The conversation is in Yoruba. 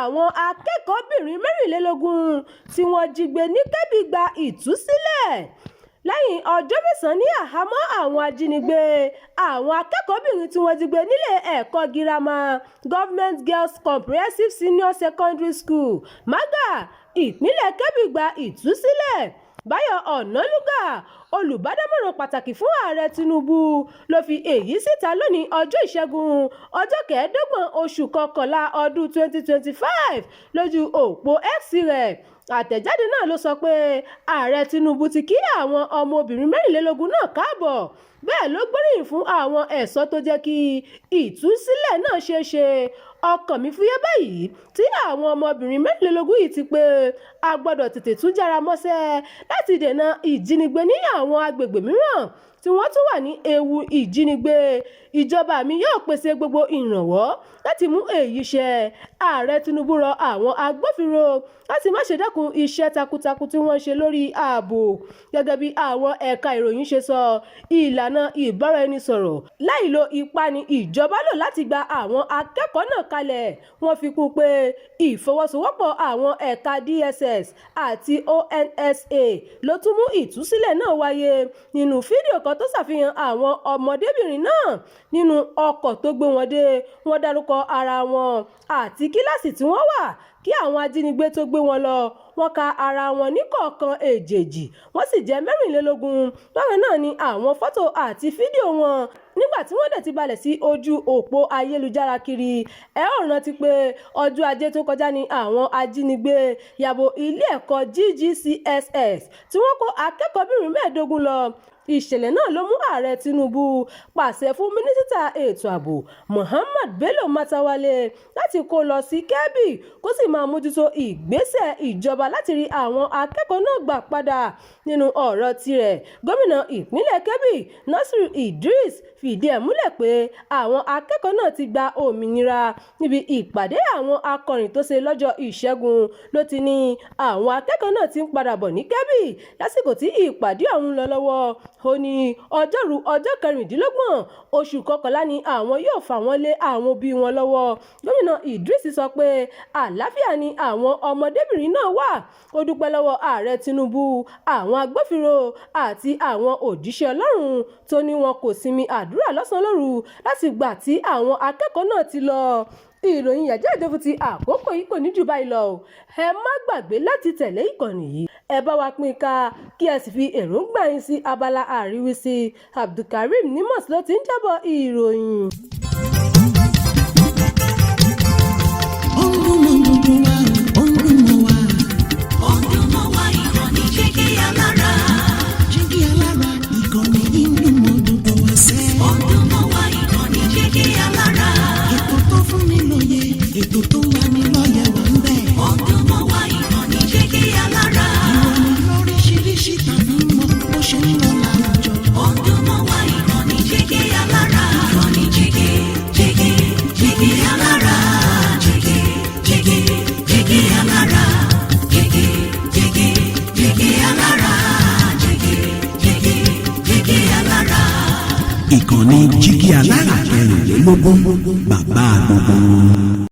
Àwọn akẹ́kọ̀ọ́bìnrin 24 tí wọ́n jí gbé ní Kebbi gba ìtúsílẹ̀ lẹ́yìn ọjọ́ 9 ní àhámọ́ àwọn ajínigbé. Àwọn akẹ́kọ̀ọ́bìnrin tí wọ́n jí gbé nílé ẹ̀kọ́ girama Government Girls Comprehensive Senior Secondary School, Maga, ìpínlẹ̀ Kebbi gba ìtúsílẹ̀. Báyọ̀ Ọ̀nànúgà, olùbádámọ̀ràn pàtàkì fún Ààrẹ Tinubu, ló fi èyí síta lónìí ọjọ́ Ìṣẹ́gun, ọjọ́ 25 oṣù kọkànlá ọdún 2025, lójú òpó X rẹ̀. Àtẹ̀jáde náà ló sọ pé Ààrẹ Tinubu ti kí àwọn ọmọbìnrin 24 náà káàbọ̀, bẹ́ẹ̀ ló gbóríyìn fún àwọn ẹ̀ṣọ́ tó jẹ́ kí ìtúsílẹ̀ náà ṣeé ṣe. "Ọkàn mi fúyẹ́ báyìí tí àwọn ọmọbìnrin 24 yìí ti pé. A gbọ́dọ̀ tètè tún jára mọ́ṣẹ́ láti dènà ìjínigbé ní àwọn agbègbè mìíràn tí wọ́n tún wà ní ewu ìjínigbé. Ìjọba mi yóò pèsè gbogbo ìrànwọ́ láti mú èyí ṣẹ." Ààrẹ Tinubu rọ àwọn agbófinró láti má ṣe dẹ́kun iṣẹ́ takuntakun tí wọ́n ń ṣe lórí ààbò. Gẹ́gẹ́ bí àwọn ẹ̀ka ìròyìn ṣe sọ, ìlànà ìbáraẹnisọ̀rọ̀ láìlo ipá ní ìjọba lò láti gba àwọn akẹ́kọ̀ọ́ náà kalẹ̀. Wọ́n fi kún un pé ìfọwọ́sowọ́pọ̀ àwọn ẹ̀ka DSS àti ONSA ló tún mú ìtúsílẹ̀ náà wáyé. Nínú fídíò kan tó ṣàfihàn àwọn ọmọdébìnrin náà nínú ọkọ̀ tó gbé wọn dé, wọ́n dárúkọ ara wọn àti kíláàsì tí wọ́n wà kí àwọn ajínigbé tó gbé wọn lọ. Wọ́n ka ara wọn ní kọ̀ọ̀kan èjèèjì, wọ́n sì jẹ́ 24. Bákan náà ni àwọn fọ́tò àti fídíò wọn nígbà tí wọ́n dẹ̀ ti balẹ̀ sí ojú òpó ayélujára kiri. Ẹ ó rántí pé ọjọ́ Ajé tó kọjá ní àwọn ajínigbé ya bo ilé ẹ̀kọ́ GGCSS tí wọ́n kó akẹ́kọ̀ọ́bìnrin 15 lọ. Ìṣẹ̀lẹ̀ náà ló mú Ààrẹ Tinubu pàṣẹ fún Mínísítà Ètò Ààbò Muhammad Bello Matawalle láti kó lọ sí Kebbi kó sì máa mójútó ìgbésẹ̀ ìjọba láti rí àwọn akẹ́kọ̀ọ́ náà gbà padà. Nínú ọ̀rọ̀ tirẹ̀, gómìnà ìpínlẹ̀ Kebbi Nasir Idris fìdí ẹ̀ múlẹ̀ pé àwọn akẹ́kọ̀ọ́ náà ti gba òmìnira. Níbi ìpàdé àwọn akọ̀ròyìn tó ṣe lọ́jọ́ Ìṣẹ́gun ló ti ní àwọn akẹ́kọ̀ọ́ náà ti ń padà bọ̀ ní Kebbi. Lásìkò tí ìpàdé ọ̀hún ń lọ lọ́wọ́, ó ní Ọjọ́rùú ọjọ́ 26 oṣù kọkànlá ni àwọn yóò fà wọ́n lé àwọn òbí wọn lọ́wọ́. Gómìnà Idris sọ pé àlàáfíà ni àwọn ọmọdébìnrin náà wà. Ó dúpẹ́ lọ́wọ́ Ààrẹ Tinubu, àwọn agbófinró àti àwọn òjíṣẹ́ Ọlọ́run tó ní wọn kò sinmi àdúrà lọ́sàn-án lóru látìgbà tí àwọn akẹ́kọ̀ọ́ náà ti lọ. Ìròyìn yàjóyàjó fún ti àkókò yìí kò ní jù báyìí lọ o. Ẹ má gbàgbé láti tẹ̀lé ìkànnì yìí, ẹ bá wa pín ká, kí ẹ sì fi èròǹgbà yín sí abala àríwísí. Abdulkareem Nimos ló ti ń jábọ̀ ìròyìn. Ó ń dún mọ́ gbogbo wa, ó ń dún mọ́ wa. Ó ń dún mọ́ wa, ìkànnì Jígí Alára. Jígí Alára, ìkànnì yìí ń dún mọ́ gbogbo wa sẹ́. Ó ń dún mọ́ wa, ìkànnì Jígí Alára. Ètò tó fún ni lóye, ètò tó ń lani lọ́yẹ̀ wà ń bẹ̀. Ó ń dún mọ́ wa, ìkànnì Jígí Alára. Ìròyìn lóríṣiríṣi tàbí mọ bó ṣe ń lọ láwùjọ. Ó ń dún mọ́ wa, ìkànnì Jígí Alára. Ìkànnì Jígí, Jígí, Jígí Alára. Jígí, Jígí, Jígí Alára. Jígí, Jígí, Jígí Alára. Jígí, Jígí, Jígí Alára. Ìkànnì Jígí Alára 24, bàbá gbogbo wọn.